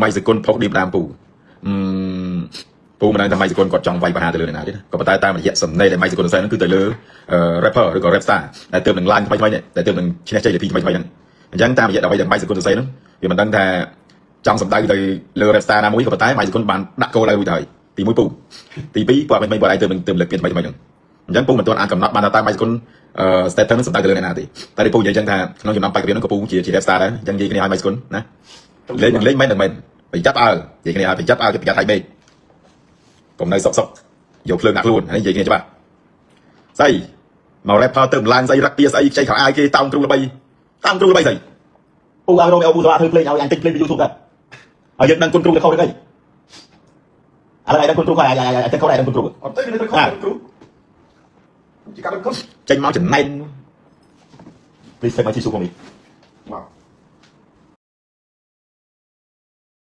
ម៉ៃសគុណផុសឌីមដាមពូអឺពូមិនដឹងថាម៉ៃសគុណគាត់ចង់វាយប្រហារទៅលើអ្នកណាទេណាក៏ប៉ុន្តែតាមរយៈសំណេរដែលម៉ៃសគុណសរសេរហ្នឹងគឺទៅលើ rapper ឬក៏ rap star ដែលទើបនឹងឡើងថ្មីថ្មីនេះដែលទើបនឹងឈ្នះជ័យលាភីថ្មីថ្មីហ្នឹងអញ្ចឹងតាមរយៈអ្វីដែលម៉ៃសគុណសរសេរហ្នឹងវាមិនដឹងថាចង់សម្ដៅទៅលើ rap star ណាមួយក៏ប៉ុន្តែម៉ៃសគុណបានដាក់គោលឲ្យរួចទៅហើយទី1ពូទី2ពួកថ្មីពួកឯងទើបនឹងទើបលើកពីថ្មីថ្មីហ្នឹងអញ្ចឹងពូមិនទាន់អាចកំណត់បានថាតើម៉ៃសគុណអឺ status ហ្នឹងសម្ដៅទៅលើអ្នកណាទេតែពូនិយាយអញ្ចឹងថាក្នុងចំណោមបេក្ខភាពហ្នឹងក៏ពូជា rap star ដែរអញ្ចឹងនិយាយគ្នាឲ្យម៉ៃសគុណណាលេងនឹងលេងមិននឹងមិនប្រយ័ត្នអើនិយាយគ្នាឲ្យប្រយ័ត្នអើប្រយ័ត្នថៃមេឃកុំនៅសុកសុកយកភ្លើងដាក់ខ្លួននេះនិយាយគ្នាច្បាស់ស្អីមក rapper ទៅម្លាញស្អីរឹកទាស្អីខ្ចីខោអាវគេតោងគ្រូល្បីតោងគ្រូល្បីស្អីពូឲ្យរ៉ូមេអូពូសាធ្វើភ្លេងឲ្យអញទិញភ្លេងពី YouTube ដែរហើយយើងដឹងគុណគ្រូទៅខុសឬអីឥឡូវឯងដឹងគុណគ្រូខុសឯងឯងទៅខុសឯងដឹងគុណគ្រូ អត់ទេវានៅត្រូវខុសគ្រូជាការដឹងគុណ ចេញមកចំណែន Please take my tissue for me. បាទ។